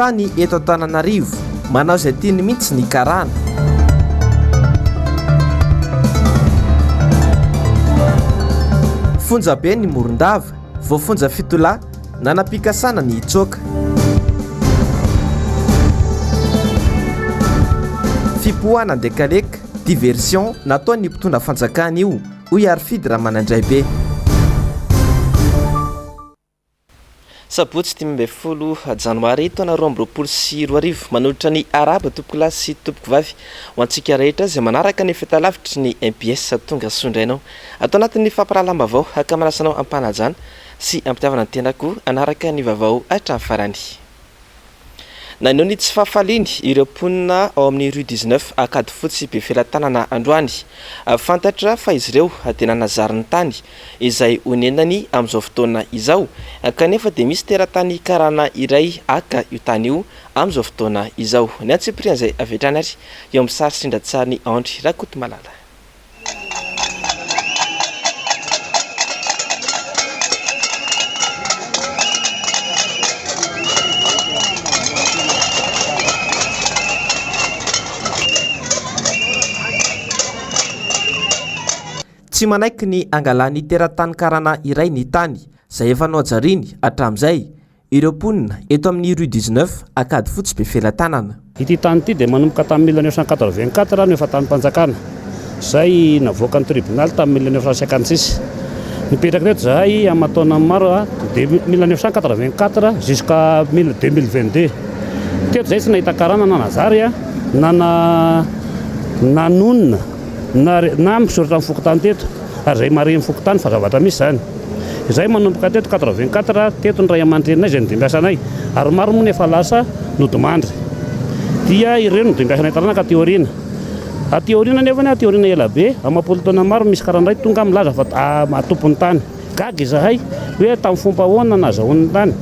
Tany eto Antananarivo, manao izay tiany mihitsy ny karana. Fonja be ny Morondava, voafonja fitolahy, nanam-pikasana ny hitsoaka. Fipoahana an-dekaleka, diversion, nataon'ny mpitondra fanjakana io, hoy Harifidy Ramanandraibe. Sabotsy 15 janoary taona 2022, manolotra ny arahaba tompokolahy sy tompokovavy ho antsika rehetra izay manaraka ny fahitalavitry ny MPS tonga soa indray anao ato anatin'ny fampahalalam-baovao ka manasa anao am-panajana sy am-pitiavana ny tenako hanaraka ny vaovao hatramin'ny farany. Naneho ny tsy fahafaliany ireo mponina ao amin'ny rue 19 Ankadifotsy Befelatanana androany. Fantatra fa izy ireo dia nanazary ny tany izay onenany amin'izao fotoana izao kanefa dia misy teratany karana iray haka io tany io amin'izao fotoana izao. Ny antsipirian'izay avy hatrany ary eo amin'ny sary sindran-tsarin'i Andry Rakotomalala. Tsy manaiky ny hangalan'ny teratany karana iray ny tany izay efa nohajariany hatramin'izay Ireo mponina eto amin'ny rue 19 Ankadifotsy Befelatanana. Ity tany ity dia manomboka tamin'ny 1984 no efa tanim-panjakana, izay navoakan'ny tribonaly tamin'ny 1956. Nipetraka teto izahay aman-taonany maro, de 1984 jusqu'à 2022. Teto izahay tsy nahita karana na nazary na na nonina na na misoratra amin'ny fokontany teto. Ary izay marihin'ny fokontany fa zavatra misy izany. Izahay manomboka teto 84, teto ny ray aman-dreninay izay nodimbiasanay, ary maro moa ny efa lasa nodimandry. Dia ireo no nodimbiasanay taranaka aty aoriana. Aty aoriana anefa, aty aoriana ela be, amam-polo taona maro misy karana iray tonga milaza fa tompon'ny tany. Gaga izahay hoe tamin'ny fomba ahoana nahazahoany ny tany.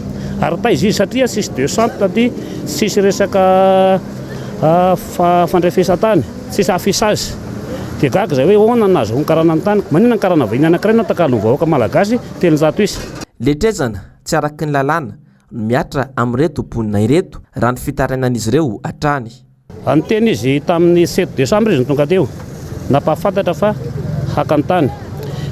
Ary taiza izy satria tsisy descente taty, tsisy resaka fandrefesan-tany. Tsisy affichage. Dia gaga izay hoe ahoana no nahazoany karana ny tany. Maninona ny karana vahiny anankiray no atakalon'ny vahoaka malagasy 300 isa. Letrezana tsy araky ny lalàna no mihatra amin'ireto mponina ireto, raha ny fitarainan'izy ireo hatrany. Niteny izy tamin'ny sept décembre izy no tonga teo, nampahafantatra fa haka ny tany.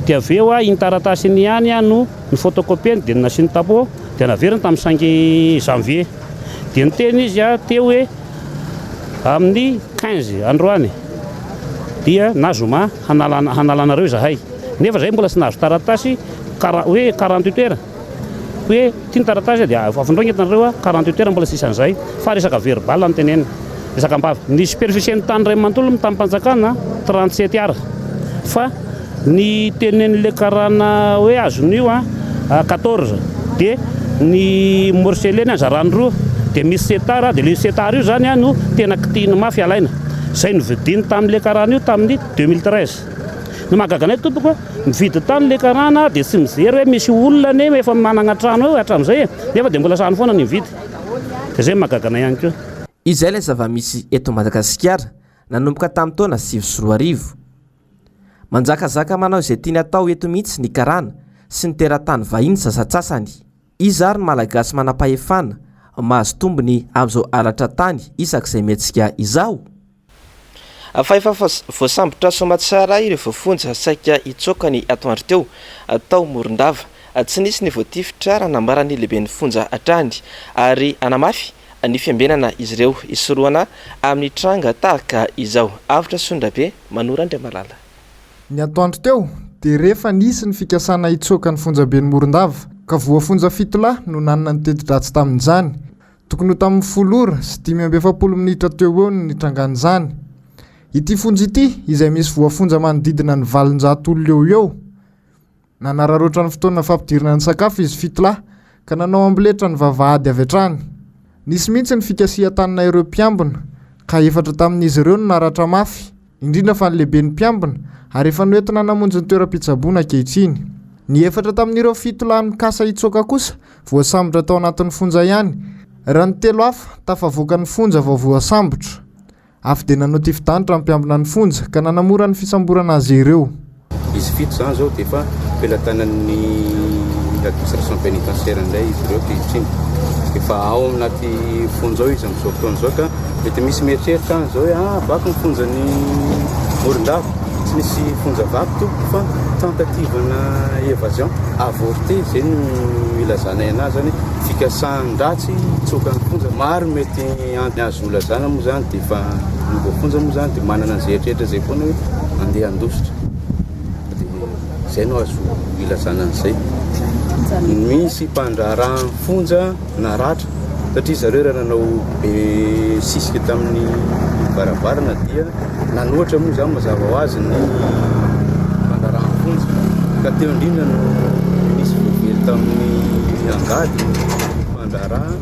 Dia avy eo iny taratasy iny ihany no ni-photocopie-ny dia nasiany tampon dia naveriny tamin'ny cinq janvier. Dia niteny izy teo hoe. Amin'ny quinze androany dia na zoma hanalana hanalanareo izahay nefa zahay mbola tsy nahazo taratasy kara hoe 48 heures hoe ty ny taratasy dia afindrao ny entanareo a 48 heures mbola tsy hisy an'izay fa resaka verbal no tenenina resaka am-bava ny superficie ny tany iray manontolo ny tanim-panjakana 37 ara fa Ny tenenin'ilay karana hoe azon'io an, 14 dia ny morcelé-ny zarany roa dia misy sept ar dia ilay sept ar io zany an no tena kitihiny mafy alaina. Izay novidiany tamin'ilay karana io tamin'ny 2013. Ny mahagaga anay tompoko, mividy tany ilay karana dia tsy mijery hoe misy olona anie efa manana trano eo hatramin'izay e, nefa dia mbola sahany foana ny mividy. Dia izay no mahagaga anay ihany koa. Izay ilay zava-misy eto Madagasikara nanomboka tamin'ny taona 2009. Manjakazaka manao izay tiany atao eto mihitsy ny karana sy ny teratany vahiny sasatsasany. Iza ary ny malagasy manam-pahefana mahazo tombony amin'izao halatra tany isak'izay mihetsika izao? Fa efa voasambotra soamatsara ireo voafonja saika hitsoaka ny atoandro teo tao Morondava. Tsy nisy ny voatifitra raha nambaran'ny lehiben'ny fonja hatrany ary hanamafy ny fiambenana izy ireo hisorohana amin'ny tranga tahaka izao. Avotra Sondrabe, Manoro Andriamalala. Ny atoandro teo dia re fa nisy ny fikasana hitsoaka ny fonjaben'i Morondava ka voafonja fitolahy no nanana ny teti-dratsy tamin'izany. Tokony ho tamin'ny folo ora sy 45 minitra teo ho eo no nitrangan'izany. Ity fonja ity izay misy voafonja manodidina ny 800 olona eo ho eo. Nanararaotra ny fotoana fampidirana ny sakafo izy fitolahy ka nanao amboletra ny vavahady avy hatrany. Nisy mihitsy ny fikasihan-tanana ireo mpiambina ka efatra tamin'izy ireo no naratra mafy, indrindra fa ny lehiben'ny mpiambina ary efa noentina namonjy ny toeram-pitsaboana ankehitriny. Ny efatra tamin'ireo fitolahy nikasa hitsoaka kosa voasambotra tao anatin'ny fonja ihany, raha ny telo hafa tafavoaka ny fonja vao voasambotra. Avy dia nanao tifi-danitra ny mpiambina ny fonja ka nanamora ny fisamborana azy ireo. Izy fito izany izao dia efa felatanan'ny administration pénitentiaire indray izy ireo ankehitriny. Efa ao anaty fonja ao izy amin'izao fotoana izao ka mety misy mieritreritra any izao hoe ah vaky ny fonjan'i Morondava. Tsy nisy fonja vaky tompoko fa tentative-na évasion avortée izay no ilazanay anazy izany hoe fikasan-dratsy hitsoaka ny fonja. Maro mety antony azo ilazana moa izany dia efa ny voafonja moa izany dia manana an'izay eritreritra izay foana hoe andeha handositra. Dia izay no azo ilazana an'izay. Misy mpandraharahan'ny fonja naratra satria zareo raha nanao be sisika tamin'ny varavarana dia nanohatra moa izany mazava ho azy ny mpandraharahan'ny fonja ka teo indrindra no nisy voavely tamin'ny angady mpandraharaha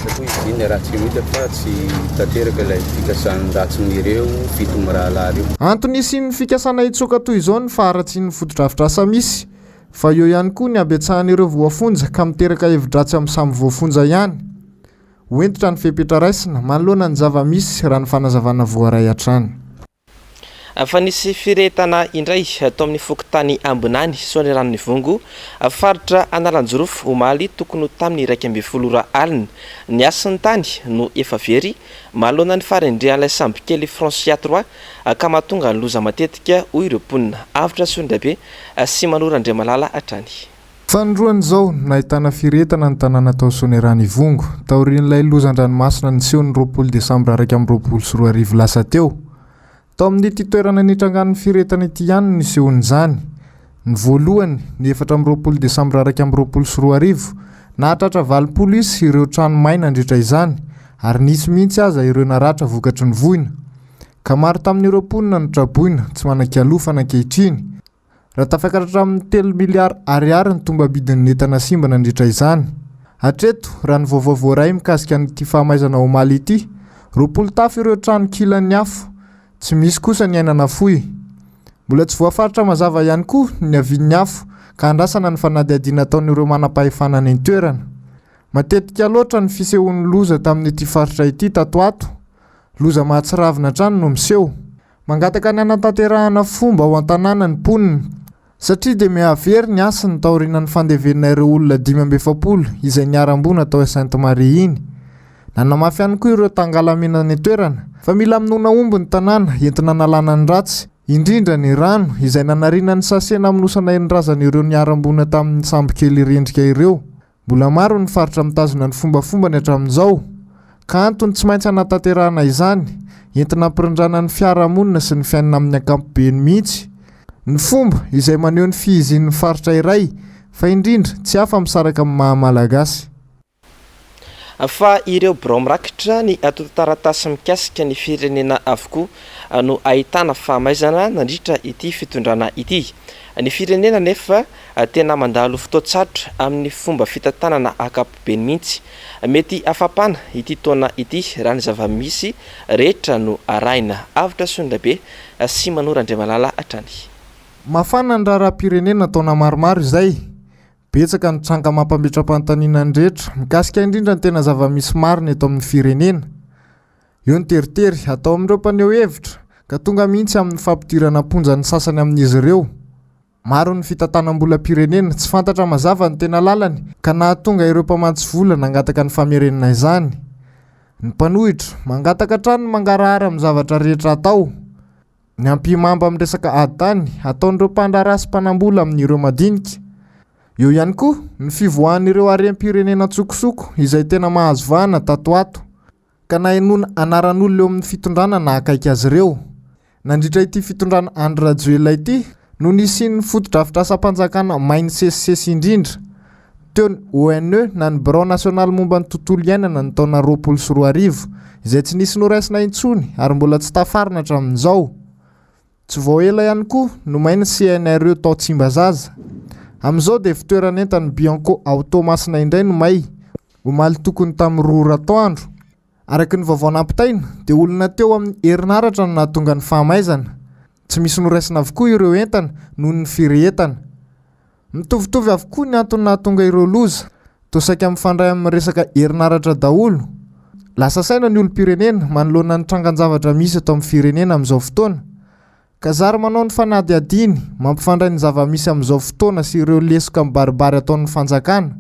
satria izy iny ratsy mihitsy fa tsy tanteraka ilay fikasan-dratsin'ireo fito mirahalahy ireo. Antony hisian'ny fikasana hitsoaka toy izao ny faharatsian'ny fotodrafitrasa misy, fa eo ihany koa ny habetsahan'ireo voafonja ka miteraka hevi-dratsy amin'ny samy voafonja ihany. Ho hentitra ny fepetra raisina manoloana ny zava-misy raha ny fanazavana voaray hatrany. Fa nisy firehetana indray tao amin'ny fokontany Ambinany, Soanieranon'Ivongo, faritra Analanjirofo, omaly tokony ho tamin'ny 11 ora alina. Ny hasin'ny tany no efa very manoloana ny faharendrehan'ilay sambokely Francia Trois ka mahatonga ny loza matetika, hoy ireo mponina. Avotra Soandrabe sy Manoro Andriamalala hatrany. Fanindroany izao no nahitana firehetana ny tanàna tao Soanierana Ivongo, taorian'ilay loza an-dranomasina niseho ny 20 desambra 2021 lasa teo. Tao amin'ity toerana nitrangan'ny firehetana ity ihany no nisehoan'izany. Ny voalohany, ny 24 desambra 2021, nahatratra 80 isa ireo trano may nandritra izany, ary nisy mihitsy aza ireo naratra vokatry ny voina. Ka maro tamin'ireo mponina no traboina, tsy manan-kialofana ankehitriny. Raha tafakatra hatramin'ny telo miliara ariary ny tombam-bidin'ny entana simba nandritra izany. Hatreto, raha ny vaovao voaray mikasika an'ity fahamaizana omaly ity, 20 tafo ireo trano kilan'ny afo, tsy misy kosa ny aina nafoy. Mbola tsy voafaritra mazava ihany koa ny niavian'ny afo ka andrasana ny fanadihadiana ataon'ireo manam-pahefana any an-toerana. Matetika loatra ny fisehoan'ny loza tamin'ity faritra ity tato ato. Loza mahatsiravina hatrany no miseho. Mangataka ny hanatanterahana fomba ao an-tanàna ny mponina, satria dia mihavery ny hasiny taorianan'ny fandevenana ireo olona 45 izay niharam-boina tao Sainte Marie iny. Nanamafy ihany koa ireo tangalamena any an-toerana fa mila hamonoana omby ny tanàna entina hanalana ny ratsy, indrindra ny rano izay nanariana ny sase namonosana ny razan'ireo niharam-boina tamin'ny sambokely rendrika ireo. Mbola maro ny faritra mitazona ny fombafombany hatramin'izao, ka antony tsy maintsy hanatanterahana izany, entina hampirindrana ny fiarahamonina sy ny fiainana amin'ny ankampobeny mihitsy. Ny fomba, izay maneho ny fihizian'ny faritra iray, fa indrindra, tsy afa-misaraka amin'ny maha-malagasy. Fa ireo birao mirakitra ny antontan-taratasy mikasika ny firenena avokoa no ahitana fahamaizana nandritra ity fitondrana ity. Ny firenena anefa Tena mandalo fotoan-tsarotra amin'ny fomba fitantanana ankapobeny mihitsy. Mety hafapana ity taona ity raha ny zava-misy rehetra no arahina. Avotra Soandrabe sy Manoro Andriamalala hatrany. Mafana ny raharaham-pirenena taona maromaro izay. Betsaka ny tranga mampametra-panontaniana ny rehetra, mikasika indrindra ny tena zava-misy marina eto amin'ny firenena. Eo ny teritery atao amin'ireo mpaneho hevitra, ka tonga mihitsy amin'ny fampidirana am-ponja ny sasany amin'izy ireo. Maro ny fitantanam-bolam-pirenena tsy fantatra mazava ny tena lalany ka nahatonga ireo mpamatsy vola nangataka ny famerenana izany. Ny mpanohitra, mangataka hatrany ny mangarahara amin'ny zavatra rehetra atao. Ny ampihimamba amin'ny resaka ady tany ataon'ireo mpandraharaha sy mpanambola amin'ireo madinika. Eo ihany koa ny fivoahan'ireo harem-pirenena an-tsokosoko izay tena mahazo vahana tato ato. ka nahenoana anaran'olona eo amin'ny fitondrana na akaiky azy ireo. Nandritra ity fitondrana Andry Rajoelina ity no nisian'ny fotodrafitrasam-panjakana may nisesisesy indrindra. Teo ny ONE na ny Birao nasionaly momba ny tontolo iainana ny taona 2020, izay tsy nisy noraisina intsony ary mbola tsy tafarina hatramin'izao. Tsy vao ela ihany koa no may ny CNRE tao Tsimbazaza. Amin'izao dia fitoeran'entan'ny Bianco ao Toamasina indray no may, omaly tokony tamin'ny 2 ora atoandro. Araka ny vaovao nampitaina dia olona teo amin'ny herinaratra no nahatonga ny fahamaizana. Tsy misy noraisina avokoa ireo entana noho ny firehetana. Mitovitovy avokoa ny antony nahatonga ireo loza, toa saika mifandray amin'ny resaka herinaratra daholo. Lasa saina ny olom-pirenena manoloana ny trangan-javatra misy eto amin'ny firenena amin'izao fotoana. Ka zary manao ny fanadihadiany mampifandray ny zava-misy amin'izao fotoana sy ireo lesoka mibaribary ataon'ny fanjakana.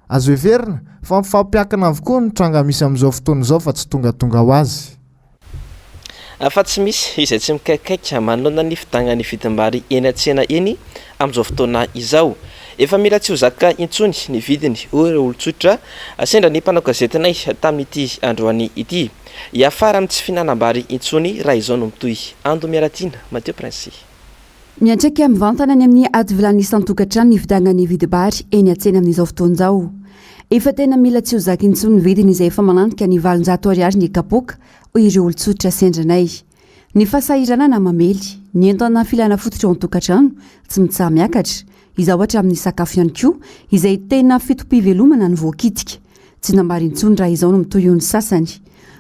Azo heverina fa mifampiankina avokoa ny tranga misy amin'izao fotoana izao fa tsy tongatonga ho azy. Fa tsy misy izay tsy mikaikaika manoloana ny fidangan'ny vidim-bary eny an-tsena eny amin'izao fotoana izao. Efa mila tsy ho zaka intsony ny vidiny, hoy ireo olon-tsotra sendra ny mpanao gazetinay tamin'ity androany ity. Hiafara amin'ny tsy fihinanam-bary intsony raha izao no mitohy. Ando Miaratiana, Mathieu Prince. Miantraika mivantana any amin'ny ady vilany isan-tokantrano ny fidangan'ny vidim-bary eny an-tsena amin'izao fotoana izao. Efa tena mila tsy ho zaka intsony ny vidiny izay efa mananika ny 800 ariary ny kapoaka, hoy ireo olon-tsotra sendra anay. Ny fahasahiranana mamely, ny entana filana fototra ao an-tokantrano tsy mitsaha-miakatra, izao hatramin'ny sakafo ihany koa izay tena foto-pivelomana no voakitika. Tsy nambara intsony raha izao no mitohy hoy ny sasany.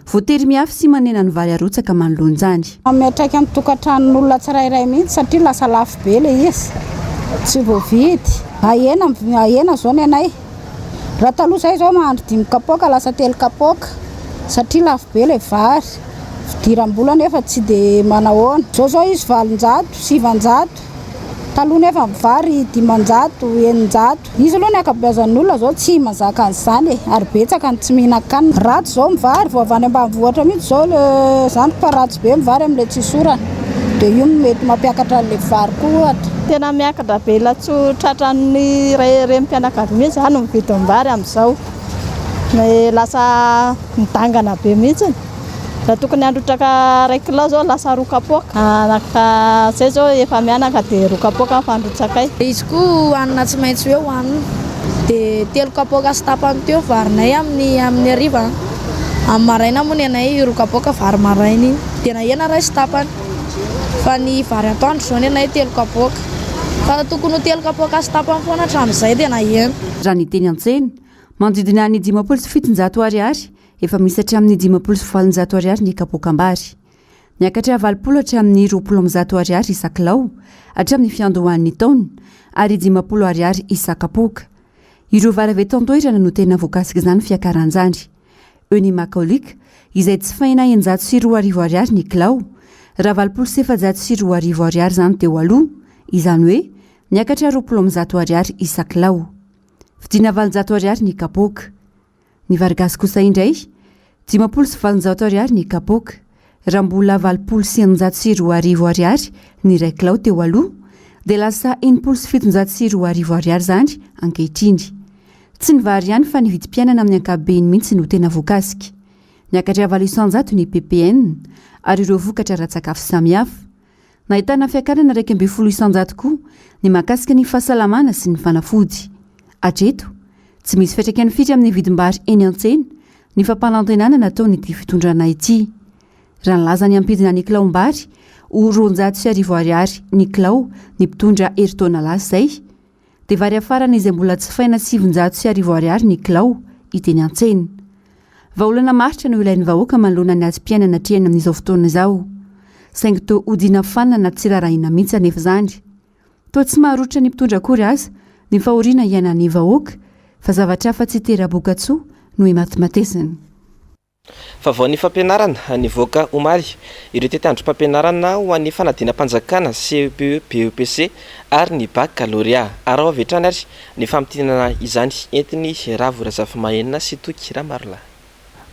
Voatery mihafy sy manena ny vary arotsaka manoloana izany. Miantraika amin'ny tokantranon'olona tsirairay mihitsy satria lasa lafo be ilay izy, tsy voavidy. Ahena, ahena izao ny anay. Raha taloha izahay izao mahandro dimy kapoaka lasa telo kapoaka satria lafo be ilay vary. Fidiram-bola nefa tsy dia manahoana. Izao izao izy 800, 900. Taloha nefa ny vary 500, 600. Izy aloha ny ankabeazan'ny olona zao tsy mazaka an'izany e, ary betsaka ny tsy mihinan-kanina. Ratsy zao ny vary, vao avy any ambanivohitra mihitsy zao le zandriko fa ratsy be ny vary amin'ilay tsisy orana. Dia io no mety mampiakatra an'ilay vary koa ohatra. Tena miakatra be ela tsy ho tratran'ny ray renim-pianakaviana mihitsy izany ny vidim-bary amin'izao. Lasa midangana be mihitsy. Raha tokony handrotraka iray kilao zao lasa roa kapoaka. Anaka zay zao efa mianaka dia roa kapoaka ny fandrotsakay. Izy koa hanina tsy maintsy hoe hohanina. Dia telo kapoaka sy tapany teo varinay amin'ny amin'ny hariva. Amin'ny maraina moa ny anay roa kapoaka vary maraina iny. Dia nahena iray sy tapany. Fa ny vary atoandro izao ny anay telo kapoaka. Fa tokony ho telo kapoaka sy tapany foana hatramin'izay dia nahena. Raha ny teny an-tsena, manodidina ny 750 ariary Efa misy hatramin'ny 850 ariary ny kapoakam-bary. Niakatra 80 hatramin'ny 120 ariary isan-kilao hatramin'ny fiandohan'ny taona ary 50 ariary isan-kapoaka. Ireo vary avy eto an-toerana no tena voakasik'izany fiakaran'izany. Eo ny Macaulay izay jifaina 2600 ariary ny kilao, raha 2480 ariary izany teo aloha, izany hoe niakatra 120 ariary isan-kilao. Vidiana 800 ariary ny kapoaka. Ny vary gasy kosa indray, 850 ariary ny kapoaka, raha mbola 2080 ariary ny iray kilao teo aloha, dia lasa 2760 ariary izany ankehitriny. Tsy ny vary ihany fa ny vidim-piainana amin'ny ankapobeny mihitsy no tena voakasika. Niakatra 8% ny ppn ary ireo vokatra ara-tsakafo samihafa. Nahitana fiakarana 11% koa ny mahakasika ny fahasalamana sy ny fanafody. Hatreto, tsy misy fiantraikany firy amin'ny vidim-bary eny an-tsena ny fampanantenana nataon'ity fitondrana ity. Raha nilaza ny hampidina ny kilaom-bary ho 1200 ariary ny kilao ny mpitondra herintaona lasa izay, dia vary hafarana izay mbola jifaina 900 ariary ny kilao hita eny an-tsena. Vahaolana maharitra no ilain'ny vahoaka manoloana ny adim-piainana atrehiny amin'izao fotoana izao. Saingy toa hodiana fanina na tsy rarahina mihitsy anefa izany. Toa tsy maharototra ny mpitondra akory aza ny fahoriana iainan'ny vahoaka fa zavatra hafa tsy hitera-bokatsoa no imatimatesiny. Fa vao ny fampianarana nivoaka omaly ireo tetiandrom-pampianarana ho an'ny fanadinam-panjakana CEPE, BEPC ary ny Baccalauréat. Araho avy hatrany ary ny famintinana izany entin'i Ravo Razafimahenina sy Toky Ramarolahy.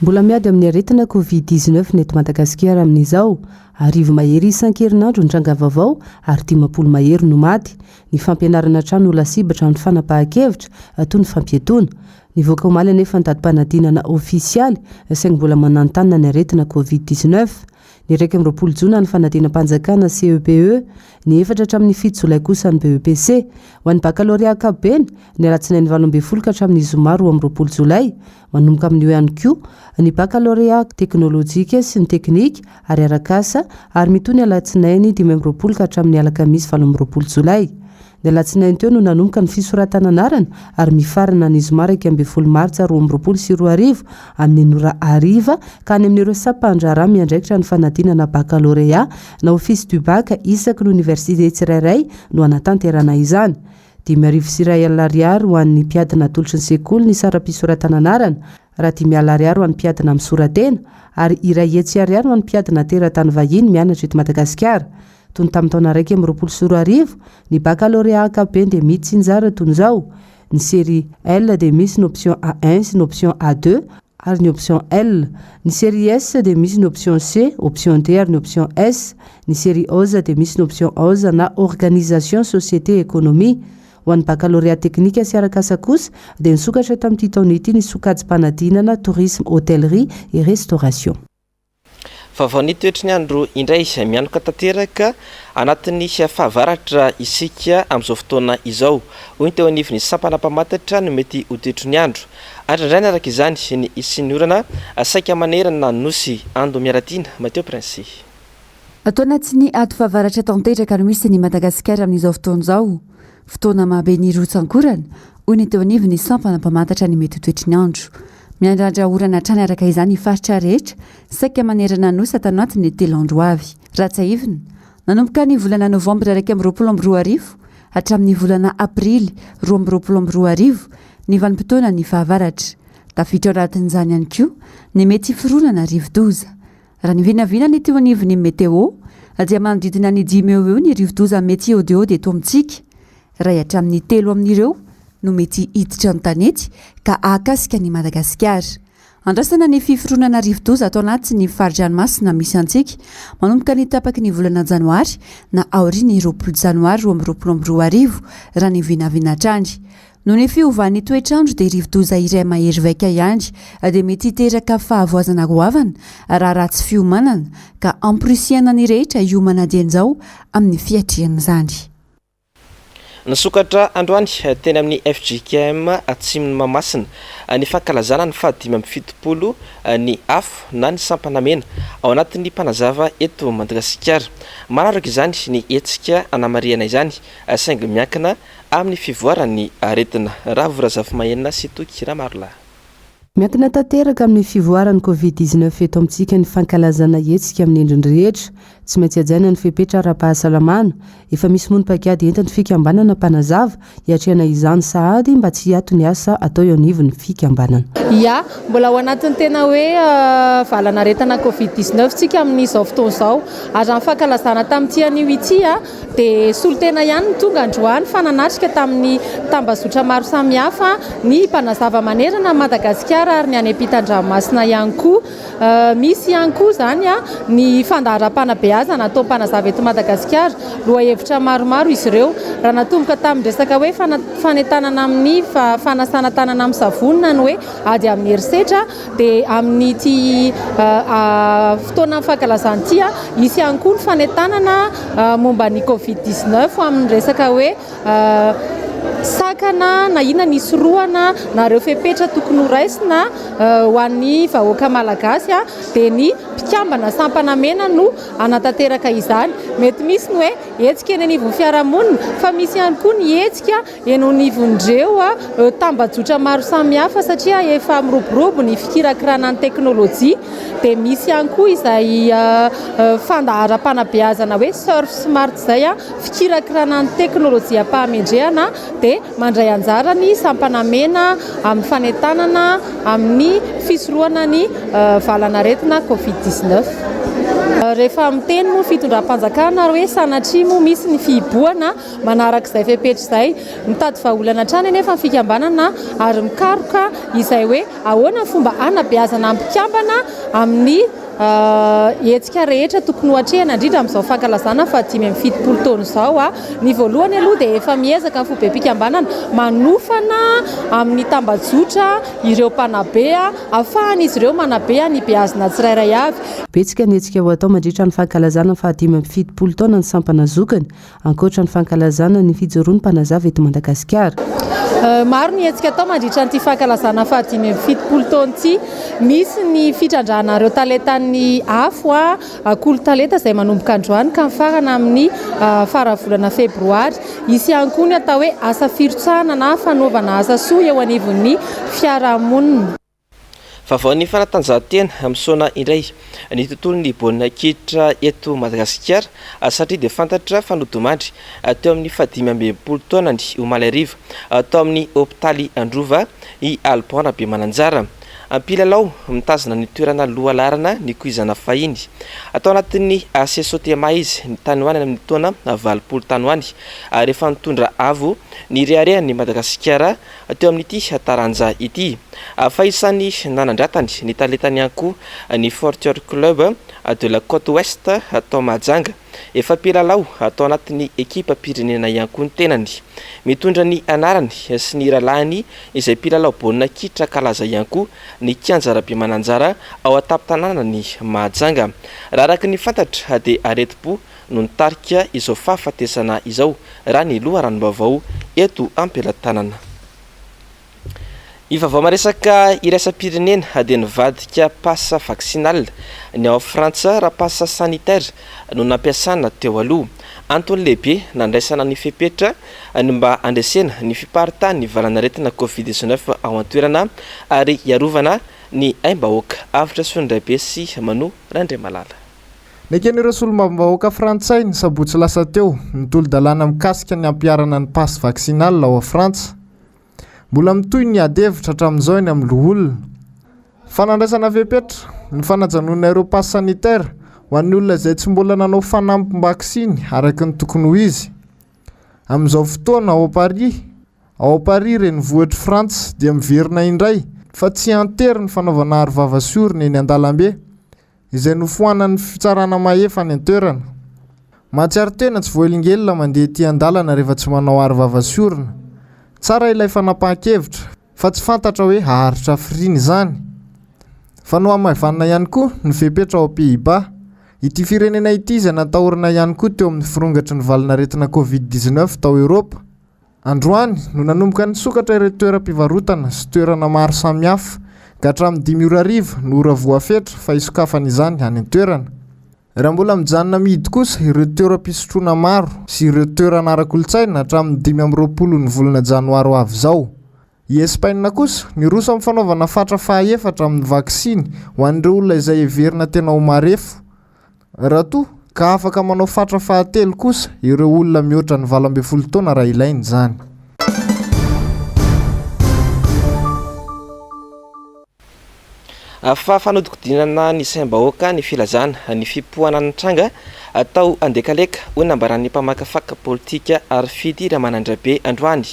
Mbola miady amin'ny aretina Covid 19 ny eto Madagasikara amin'izao. Arivo mahery isan-kerinandro ny tranga vaovao ary 50 mahery no maty. Ny fampianarana hatrany no lasibatra amin'ny fanapahan-kevitra toy ny fampiatoana. Nivoaka omaly anefa ny datim-panadinana ofisialy saingy mbola mananontanona ny aretina Covid 19. Ny 21 jona ny fanadinam-panjakana CEPE, ny efatra hatramin'ny fito jolay kosa ny BEPC. Ho an'ny bakalorea ankapobeny, ny alatsinainy 18 ka hatramin'ny zoma 22 jolay. Manomboka amin'io ihany koa ny bakalorea teknolojika sy ny teknika ary arak'asa ary mitohy ny alatsinainy 25 ka hatramin'ny alakamisy 28 jolay. Ny alatsinainy teo no nanomboka ny fisoratana anarana ary mifarana ny zoma 11 martsa 2022 amin'ny ora hariva ka any amin'ireo sampandraharaha miandraikitra ny fanadinana bakalorea na Office du Bac isaky ny oniversite tsirairay no hanatanterana izany. 1051 ariary ho an'ny mpiadina atolotry ny sekoly ny saram-pisoratana anarana raha 50 ariary ho an'ny mpiadina misora-tena ary 100 ariary ho an'ny mpiadina teratany vahiny mianatra eto Madagasikara. Toy ny tamin'ny taona 2021, ny bakalorea ankapobeny dia mitsinjara toy izao, ny série L dia misy ny option A1 sy ny option A2 ary ny option L, ny série S dia misy ny option C, option D ary ny option S, ny série Oz dia misy ny option Oz na Organisation, Société, Économie. Ho an'ny bakalorea teknika sy arak'asa kosa dia nisokatra tamin'ity taona ity ny sokajim-panadinana Tourisme, Hôtellerie et Restauration. Vaovao ny toetry ny andro indray, mianoka tanteraka anatin'ny fahavaratra isika amin'izao fotoana izao, hoy ny teo anivon'ny sampana mpamantatra ny mety ho toetry ny andro. Andrandraina araka izany ny hisian'ny orana saika manerana ny Nosy. Ando Miaratiana, Mateo Prince. Ato anatin'ny ady fahavaratra tanteraka no misy an'i Madagasikara amin'izao fotoana izao. Fotoana mahabe ny rotsankorana, hoy ny teo anivon'ny sampana mpamantatra ny mety ho toetry ny andro. Miandrandra orana hatrany araka izany ny faritra rehetra saika manerana ny Nosy ato anatin'ny telo andro ho avy. Raha tsiahivina, nanomboka ny volana novambra 2021 hatramin'ny volana aprily 2022 ny vanim-potoanan'ny fahavaratra. Tafiditra ao anatin'izany ihany koa ny mety hiforonana rivodoza. Raha ny vinavina ny teo anivon'ny Météo dia manodidina ny dimy eo ho eo ny rivodoza mety hiodiody eto amintsika. Iray hatramin'ny telo amin'ireo no mety hiditra an-tanety ka hahakasika an'i Madagasikara. Andrasana ny fiforonana rivodoza ato anatin'ny fari-dranomasina misy antsika manomboka ny tapaky ny volana janoary na aorian'ny 20 janoary 2022 raha ny vinavina hatrany. Noho ny fiovan'ny toetr'andro dia rivodoza iray mahery vaika ihany dia mety hiteraka fahavoazana goavana raha ratsy fiomanana ka amporisihana ny rehetra hiomana dieny izao amin'ny fiatrehana izany. Nisokatra androany teny amin'ny fjkm Atsimon'i Mahamasina ny fankalazana ny faha 75 ny afo na ny sampana mena ao anatin'ny mpanazava eto Madagasikara. Maro araka izany ny hetsika hanamarihana izany saingy miankina amin'ny fivoaran'ny aretina. Ravo Razafimahenina sy Toky Ramarolahy. Miankina tanteraka amin'ny fivoaran'ny Covid 19 eto amintsika ny fankalazana hetsika amin'ny endriny rehetra. Tsy maintsy hajaina ny fepetra ara-pahasalamana. Efa misy moa ny paikady entin'ny fikambanana mpanazava hiatrehana izany sahady mba tsy hiato ny asa atao eo anivon'ny fikambanana. Ya, mbola ao anatin'ny tena hoe valan'aretina Covid 19 tsika amin'izao fotoana izao. Ary raha ny fankalazana tamin'ity anio ity Dia solontena ihany no tonga androany fa nanatrika tamin'ny tambazotra maro samihafa ny mpanazava manerana an'i Madagasikara ary ny any ampitan-dranomasina ihany koa. Misy ihany koa izany ny fandaharam-panabeazana atao mpanazava eto Madagasikara. Lohahevitra maromaro izy ireo. Raha natomboka tamin'ny resaka hoe fanentanana amin'ny fanasana tanana amin'ny savony na ny hoe ady amin'ny herisetra Dia amin'ity fotoanan'ny fankalazana ity, hisy ihany koa ny fanentanana momba ny Covid 19 amin'ny resaka hoe sakana na inona ny hisorohana na ireo fepetra tokony ho raisina ho an'ny vahoaka malagasy dia ny mpikambana sampana mena no hanatanteraka izany. Mety misy ny hoe hetsika eny anivon'ny fiarahamonina fa misy ihany koa ny hetsika Eny anivon'ireo tambajotra maro samihafa satria efa miroborobo ny fikirakirana ny teknolojia dia misy ihany koa izay fandaharam-panabeazana hoe surf smart izay, fikirakirana ny teknolojia am-pahamendrehana dia mandray anjara ny sampana mena amin'ny fanentanana amin'ny fisorohana ny valanaretina covid 19. Rehefa miteny moa ny fitondram-panjakana hoe sanatria moa misy ny fihibohana Manaraka izay fepetra izay, mitady vahaolana hatrany anefa ny fikambanana ary mikaroka izay hoe ahoana ny fomba hanabeazana ny mpikambana amin'ny hetsika rehetra tokony ho atrehina, indrindra amin'izao fankalazana faha-75 taona izao. Ny voalohany aloha dia efa miezaka ny foibem-pikambanana manofana amin'ny tambajotra ireo mpanabe ahafahan'izy ireo manabe ny beazina tsirairay avy. Betsaka ny hetsika ho atao mandritra ny fankalazana ny faha-75 taona ny sampana zokiny. Ankoatra ny fankalazana ny fijoroan'ny mpanazava eto Madagasikara. Maro ny hetsika atao mandritra an'ity fankalazana faha-75 taona ity. Misy ny fitrandrahana ireo talentan'ny afo, Kolo Talenta izay manomboka androany ka mifarana amin'ny faran'ny volana febroary. Hisy ihany koa ny atao hoe asa firotsahana na fanaovana asa soa eo anivon'ny fiarahamonina. Vaovaon'ny fanatanjahantena, misaona indray ny tontolon'ny baolina kitra eto Madagasikara satria dia fantatra fa nodimandry teo amin'ny faha-65 taonany omaly hariva tao amin'ny hopitaly Androva i Alban Rabemananjara. Mpilalao mitazona ny toerana lohalaharana nikoizana fahiny. Tao anatin'ny AC Sotema izy ny tany ho any amin'ny taona 80 tany ho any ary efa nitondra avo ny reharehan'i Madagasikara teo amin'ity taranja ity. Fa isan'ny nanandratany ny talentany ihany koa ny Fortior Club de la Côte Ouest tao Mahajanga. Efa mpilalao tao anatin'ny ekipam-pirenena ihany koa ny tenany. Mitondra ny anarany sy ny rahalahiny izay mpilalao baolina kitra kalaza ihany koa ny kianja Rabemananjara ao an-tampon-tanànan'i Mahajanga. Raha araka ny fantatra dia aretim-po no nitarika izao fahafatesana izao raha ny loharanom-baovao eto am-pelatanana. Ny vaovao maresaka iraisam-pirenena dia nivadika pass vaccinal ny ao Frantsa raha pass sanitaire no nampiasana teo aloha. Antony lehibe nandraisana ny fepetra ny mba handresena ny fiparitahan'ny valanaretina Covid 19 ao an-toerana ary hiarovana ny aim-bahoaka. Avotra Soandraibe sy Mano Randriamalala. Neken'ireo solombavambahoaka frantsay ny sabotsy lasa teo ny tolo-dalàna mikasika ny hampiharana ny pass vaccinal ao Frantsa. Mbola mitohy ny ady hevitra hatramin'izao eny amin'ny loholona. Fanandraisana fepetra, ny fanajanonana ireo pass sanitaire ho an'ny olona izay tsy mbola nanao fanampim-baksiny araka ny tokony ho izy. Amin'izao fotoana ao Paris, ao Paris renivohitr'i Frantsa dia miverina indray fa tsy an-tery ny fanaovana arovava sy orona eny an-dalambe. izay nofoanan'ny fitsarana mahefa any an-toerana. Mahatsiaro tena tsy voahelingelina mandeha ety an-dalana rehefa tsy manao aro vava sy orona. Tsara ilay fanapahan-kevitra fa tsy fantatra hoe haharitra hafiriana izany. Fa nohamaivanina ihany koa ny fepetra ao Pays-Bas. Ity firenena ity izay natahorana ihany koa teo amin'ny firongatry ny valanaretina Covid 19 tao Eoropa. Androany no nanomboka nisokatra ireo toeram-pivarotana sy toerana maro samihafa ka hatramin'ny dimy ora hariva no ora voafetra fa hisokafana izany any an-toerana. Raha mbola mijanona mihidy kosa ireo toeram-pisotroana maro sy ireo toerana ara-kolontsaina hatramin'ny 25 ny volana janoary ho avy izao. I Espaina kosa, miroso amin'ny fanaovana fatra fahaefatra amin'ny vaksiny ho an'ireo olona izay heverina tena ho marefo. Raha toa ka afaka manao fatra fahatelo kosa ireo olona mihoatra ny 18 taona raha ilaina izany. Fa fanodikodinana ny saim-bahoaka ny filazana ny fipoahana nitranga tao Andekaleka, hoy ny nambaran'ny mpamakafaka politika Harifidy Ramanandrabe androany.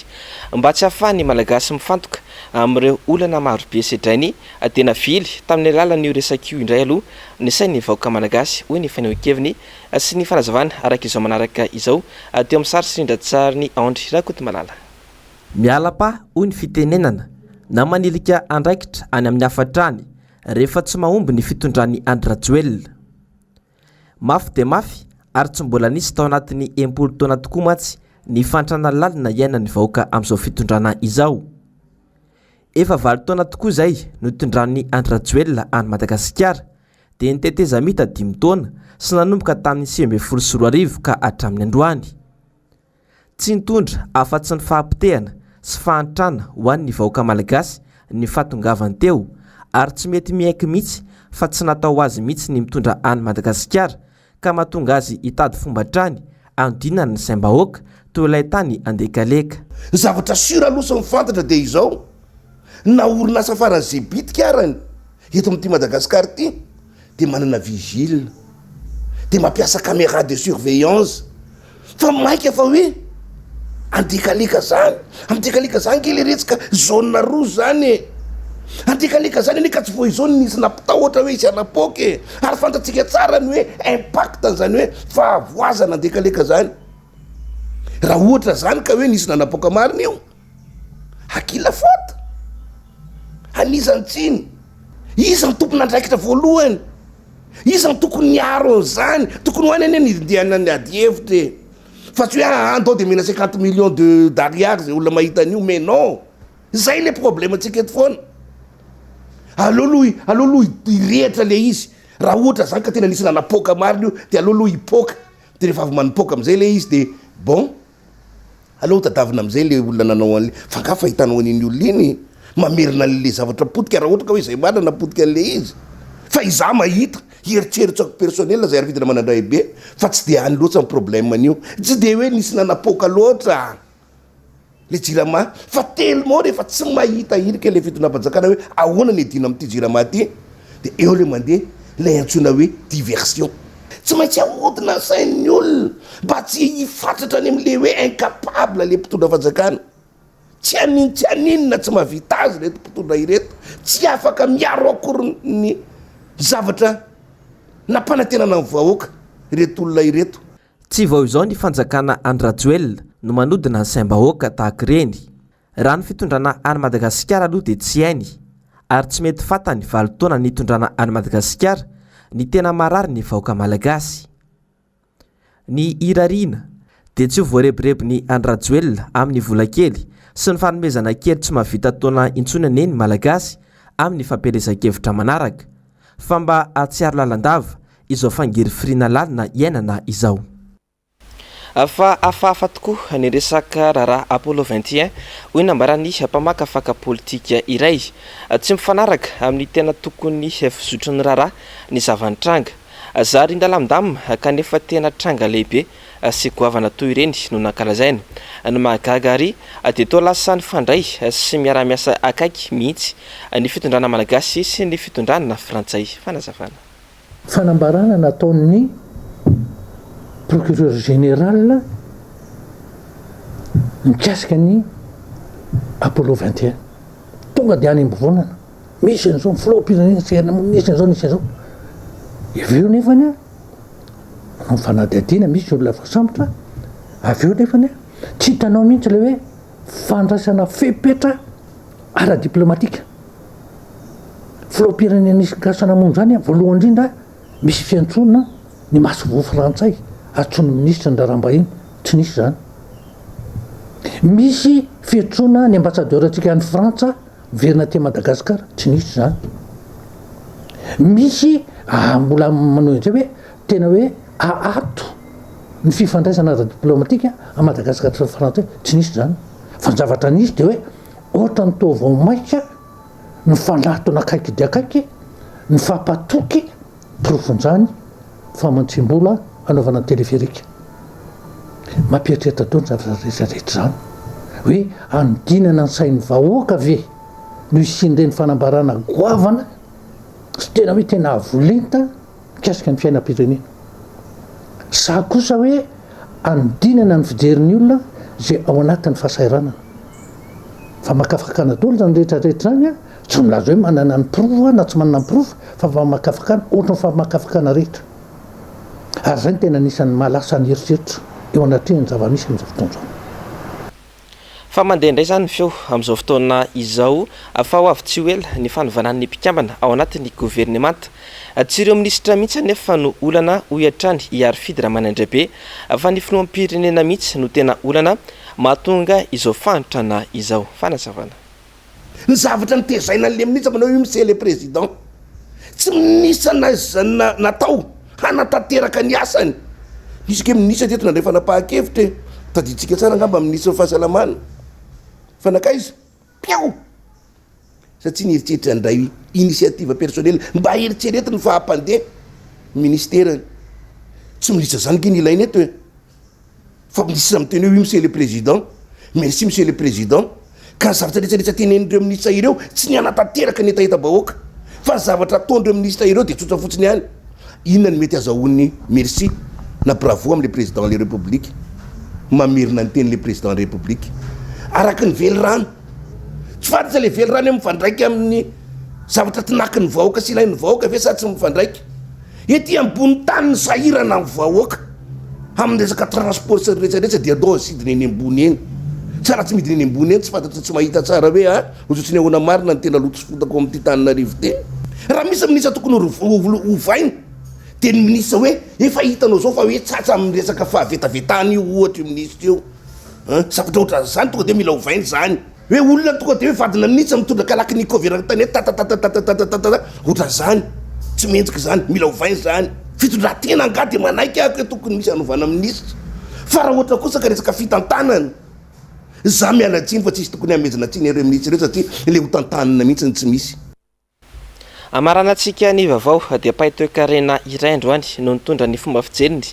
Mba tsy hahafahan'ny Malagasy mifantoka amin'ireo olana marobe sedrainy dia navily tamin'ny alalan'io resaka io indray aloha ny sain'ny vahoaka Malagasy, hoy ny fanehoan-keviny sy ny fanazavany araka izao manaraka izao teo amin'ny sary sy rindran-tsarin'i Andry Rakotomalala. Miala pa, hoy ny fitenenana, na manilika andraikitra any amin'ny hafa hatrany rehefa tsy mahomby ny fitondran'i Andry Rajoelina. Mafy dia mafy ary tsy mbola nisy tao anatin'ny 60 taona tokoa mantsy ny fahantrana lalina iainan'ny vahoaka amin'izao fitondrana izao. Efa valo taona tokoa izay no nitondran'i Andry Rajoelina an'i Madagasikara, dia ny tetezamita dimy taona sy nanomboka tamin'ny 2019 ka hatramin'ny androany. Tsy nitondra afa-tsy ny fahapotehana sy fahantrana ho an'ny vahoaka Malagasy ny fahatongavany teo ary tsy mety miaiky mihitsy fa tsy natao ho azy mihitsy ny mitondra an'i Madagasikara ka mahatonga azy hitady fomba hatrany hanodinana ny saim-bahoaka toy ilay tany Andekaleka. Ny zavatra sur aloha sy ny fantatra dia izao, na orinasa faran'izay bitika arany eto amin'ity Madagascar ity dia manana vigile, dia mampiasa camera de surveillance, Fa maika fa hoe andekaleka zany, andekaleka zany nge le retsy ka zone rouge zany e! Andekaleka zany anie ka tsy vao izao no nisy nampitahotra hoe hisy hanapoaka e! Ary fantatsika tsara ny hoe impact an'izany hoe fahavoazana andekaleka zany. Raha ohatra zany ka hoe nisy nanapoaka marina io, à qui la faute? An'iza ny tsiny? Iza no tompon'andraikitra voalohany? Iza no tokony hiaro an'izany? Tokony ho any anie ny hindehanan'ny ady hevitra e! Fa tsy hoe aa ndao dia omena 50 millions de d'ariary izay olona mahita an'io, mais non! Izay ilay problème-ntsika eto foana. Aleo aloha, aleo aloha hirehitra ilay izy. Raha ohatra izany ka tena nisy nanapoaka marina io, dia aleo aloha hipoaka. Dia rehefa avy manipoaka amin'izay ilay izy dia bon. Aleo tadavina amizay le olona nanao anle fa nga fahitanao an'iny olona iny mamerina anle zavatra potika raha ohatra ka hoe zay marina napotika anle izy fa izaho mahita eritreritsako personnel zay arvidina manandray be fa tsy de any loatra ny problème an'io tsy de hoe nisy nanapoaka loatra. Le jirama fa tellement rehefa tsy mahita hirika le fitondram-panjakana hoe ahoana ny hiadiana amin'ity jirama ty de eo le mandeha ilay antsoina hoe diversion. Tsy maintsy ahodina ny sain'ny olona mba tsy hifatratra any amin'le hoe incapable le mpitondra fanjakana. Tsy hanin tsy haninona tsy mahavita azy ireto mpitondra ireto, tsy afaka miaro akory ny zavatra nampanantenana ny vahoaka ireto olona ireto. Tsy vao izao ny fanjakana Andry Rajoelina no manodina ny saim-bahoaka tahaka ireny. Raha ny fitondrana an'i Madagasikara aloha dia tsy hainy ary tsy mety fatany valo taona nitondrana an'i Madagasikara ny tena marary ny vahoaka Malagasy. Ny irariana dia tsy ho voarebirebin'i Andry Rajoelina amin'ny vola kely sy ny fanomezana kely tsy mahavita taona intsony anie ny Malagasy amin'ny fampielezan-kevitra manaraka fa mba hahatsiaro lalandava izao fangirifiriana lalina iainana izao. Fa hafahafa tokoa ny resaka raharaha Apollo 21, hoy ny nambaran'ny mpamakafaka politika iray. Tsy mifanaraka amin'ny tena tokony fizotry ny raharaha ny zava-nitranga. Zary ndalamdama kanefa tena tranga lehibe sy goavana toy ireny no nankalazaina. Ny mahagaga àry dia toa lasa nifandray sy miara-miasa akaiky mihitsy ny fitondrana malagasy sy ny fitondrana frantsay. Fanazavana. Fanambarana nataon'ny procureur général mikasika ny Apollo 21. Tonga dia any am-bovonana. Misy an'izao ny filoham-pirenena tsy haina misy an'izao misy an'izao. Avy eo nefany an, manao fanadihadiana misy olona voasambotra, avy eo nefany an, tsy hitanao mihitsy ilay hoe fandraisana fepetra ara-diplomatika. Filoham-pirenena nisy gasy namono izany, voalohany indrindra misy fiantsoana ny masoivoho frantsay, antsoin'ny minisitry ny raharaham-bahiny, tsy nisy izany. Misy fiantsoana ny ambassadeur-ntsika any Frantsa miverina aty Madagasikara, tsy nisy izany. Misy mbola manohy an'izay hoe tena hoe aato ny fifandraisana ara-diplomatika a Madagasikara sy ny frantsay, tsy nisy izany. Fa ny zavatra nisy dia hoe ohatran'ny toa vao maika nifanatona akaiky dia akaiky, nifampatoky, porofon'izany famantsiam-bola hanaovana ny téléphérique. Mampieritreritra daholo ny zavatra rehetra rehetra izany. Hoe hanodinana ny sain'ny vahoaka ve no hisian'ireny fanambarana goavana sy tena hoe tena avo lenta mikasika ny fiainam-pirenena? Sa kosa hoe hanodinana ny fijerin'ny olona izay ao anatin'ny fahasahiranana? Famakafakana daholo izany rehetra rehetra izany an, tsy milaza hoe manana ny porofo aho na tsy manana ny porofo fa famakafakana ohatry ny famakafakana rehetra. Ary izay no tena anisan'ny mahalasa ny eritreritra eo anatrehan'ny zava-misy amin'izao fotoana izao. Fa mandeha indray izany ny feo amin'izao fotoana izao fa ho avy tsy ho ela ny fanovana ny mpikambana ao anatin'ny governemanta. Tsy ireo minisitra mihitsy anefa no olana hoy hatrany i Harifidy Ramanandraibe fa ny filoham-pirenena mihitsy no tena olana mahatonga izao fahantrana izao. Fanazavana. Ny zavatra nitezaina an'le minisitra manao io monsieur le président tsy minisitra na natao hanatanteraka ny asany. Nisy ange minisitra teto nandray fanapahan-kevitra e! Tadidintsika tsara angamba minisitry ny fahasalamana fa nankaiza? Piao! Satria nieritreritra handray initiative personnelle mba eritreretiny fa hampandeha ny ministerany. Tsy minisitra zany ange ny ilaina eto e! Fa minisitra miteny hoe oui monsieur le président, merci monsieur le président, ka ny zavatra rehetra rehetra tenenin'ireo minisitra ireo tsy ny hanatanteraka ny hetahetam-bahoaka fa ny zavatra ataon'ireo minisitra ireo dia tsotra fotsiny ihany, inona no mety azahoany merci na bravo amin'ilay président le république, mamerina ny tenin'ilay président république araka ny velirano, tsy fantatra ilay velirano hoe mifandraika amin'ny zavatra tinakin'ny vahoaka sy ilain'ny vahoaka ve sa tsy mifandraika. Ety ambony tany ny sahirana ny vahoaka amin'ny resaka transport sy ny rehetra rehetra dia andao asidina eny ambony eny. Tsara tsy midina eny ambony eny tsy fantatra tsy mahita tsara hoe a ohatrohatry ny ahoana marina ny tena loto sy fotaka ao amin'ity Tananarivo ity. Raha misy minisitra tokony hovaina dia ny minisitra hoe efa hitanao zao fa hoe tsatsa amin'ny resaka fahavetavetana io ohatra io minisitra io. Zavatra ohatran'izany tonga dia mila ovaina izany. Hoe olona tonga dia hoe vadina mihitsy mitondra kalachnikov eran'ny tanety tatatatatatatatata ohatran'izany. Tsy mendrika izany, mila ovaina izany. Fitondran-tena angaha dia manaiky aho hoe tokony misy hanovana minisitra. Fa raha ohatra kosa ka resaka fitantanana, za miala tsiny fa tsisy tokony hamehezana tsiny ireo minisitra ireo satria ilay ho tantanina mihitsy no tsy misy. Hamaranantsika ny vaovao dia mpahay toekarena iray androany no nitondra ny fomba fijeriny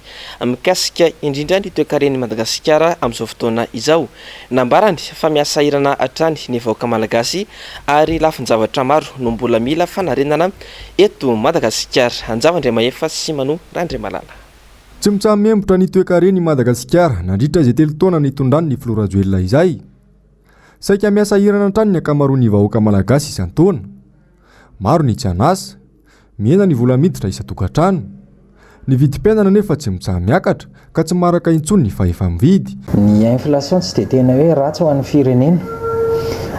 mikasika indrindra ny toekaren'i Madagasikara amin'izao fotoana izao. Nambarany fa mihasahirana hatrany ny vahoaka malagasy ary lafin-javatra maro no mbola mila fanarenana eto Madagasikara. Anjava Andriamahefa sy Mano Randriamalala. Tsy mitsaha-miembotra ny toekaren'i Madagasikara nandritra izay telo taona nitondrany ny filoha Rajoelina izay. Saika mihasahirana hatrany ny ankamaroan'ny vahoaka malagasy isan-taona. Maro ny tsy an'asa. Mihena ny vola miditra isan-tokantrano. Ny vidim-piainana anefa tsy mitsaha-miakatra ka tsy maharaka intsony ny fahefa-mividy. Ny inflation tsy dia tena hoe ratsy ho an'ny firenena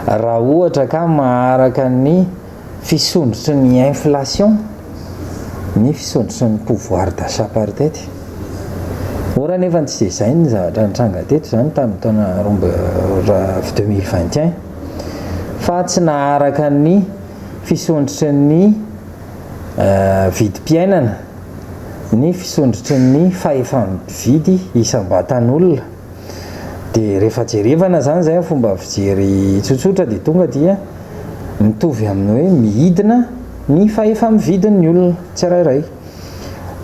raha ohatra ka maharaka ny fisondrotry ny inflation ny fisondrotry ny pouvoir d'achat par tête. Or anefa tsy dia izay ny zavatra nitranga teto izany tamin'ny taona 2021 fa tsy naharaka ny fisondrotry ny vidim-piainana, ny fisondrotry ny fahefa-mividy isam-batan'olona. Dia rehefa jerevana izany izay amin'ny fomba fijery tsotsotra dia tonga dia mitovy amin'ny hoe mihidina ny fahefa-mividin'ny olona tsirairay.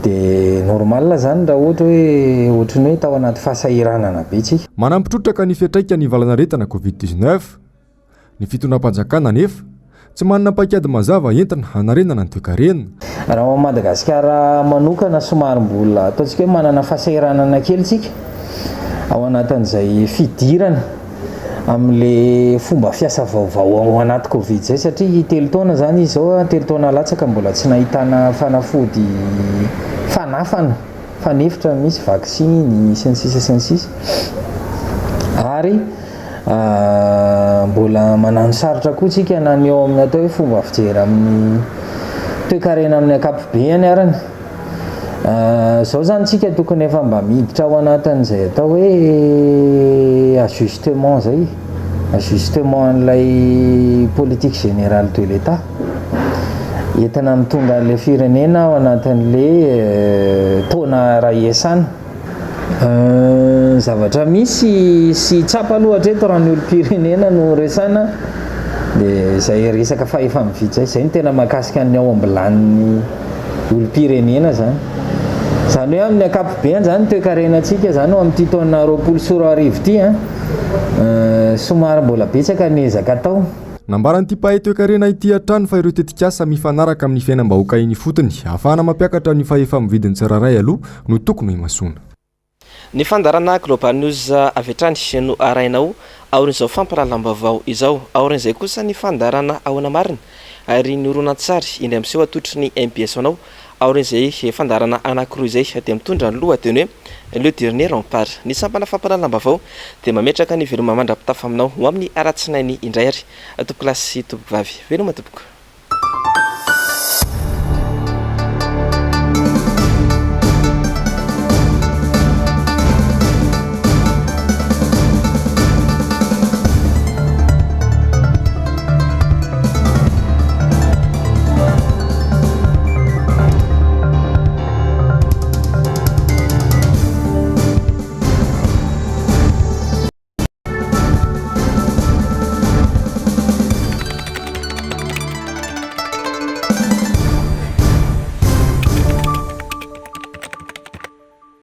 Dia normal izany raha ohatra hoe ohatry ny hoe tao anaty fahasahiranana be tsika. Manampy trotraka ny fiantraikan'ny valanaretina Covid 19. Ny fitondram-panjakana anefa, tsy manana paikady mazava entina hanarenana ny toekarena. Raha ao Madagasikara manokana somary mbola ataontsika hoe manana fahasahiranana kely tsika ao anatin'izay fidirana amin'le fomba fiasa vaovao ao anaty Covid izay satria telo taona izany izy izao, telo taona latsaka mbola tsy nahitana fanafody fanafana fanefitra misy vaksiny sy ny sisa sy ny sisa ary Mbola manano sarotra koa tsika na ny eo amin'ny atao hoe fomba fijery amin'ny toekarena amin'ny ankapobeany arany. Izao izany tsika tokony efa mba miditra ao anatin'izay atao hoe ajustement izay, ajustement an'ilay politique générale de l'Etat entina mitondra an'ilay firenena ao anatin'ilay taona iray iasana. Ny zavatra misy sy tsapa aloha hatreto raha ny olom-pirenena no resahina dia izay resaka fahefa-mividy izay, izay no tena mahakasika ny ao am-bilanin'ny olom-pirenena izany. Izany hoe amin'ny ankapobeny izany ny toekarenantsika izany ao amin'ity taona 2020 ity an, somary mbola betsaka ny ezaka atao. Nambaran'ity mpahay toekarena ity hatrany fa ireo tetikasa mifanaraka amin'ny fiainam-bahoaka eny ifotony ahafahana mampiakatra ny fahefa-mividin'ny tsirairay aloha no tokony ho imasoana. Ny fandaharana Global News avy hatrany no arahinao aorian'izao fampahalalam-baovao izao. Aorian'izay kosa ny fandaharana Ahoana Marina ary ny horonantsary indray miseho atolotry ny mbs ho anao. Aorian'izay fandaharana anankiroa izay dia mitondra ny lohateny hoe Le dernier rempart. Ny sampana fampahalalam-baovao dia mametraka ny veloma mandra-pitafa aminao ho amin'ny alatsinainy indray ary tompokolahy sy tompokovavy. Veloma tompoko.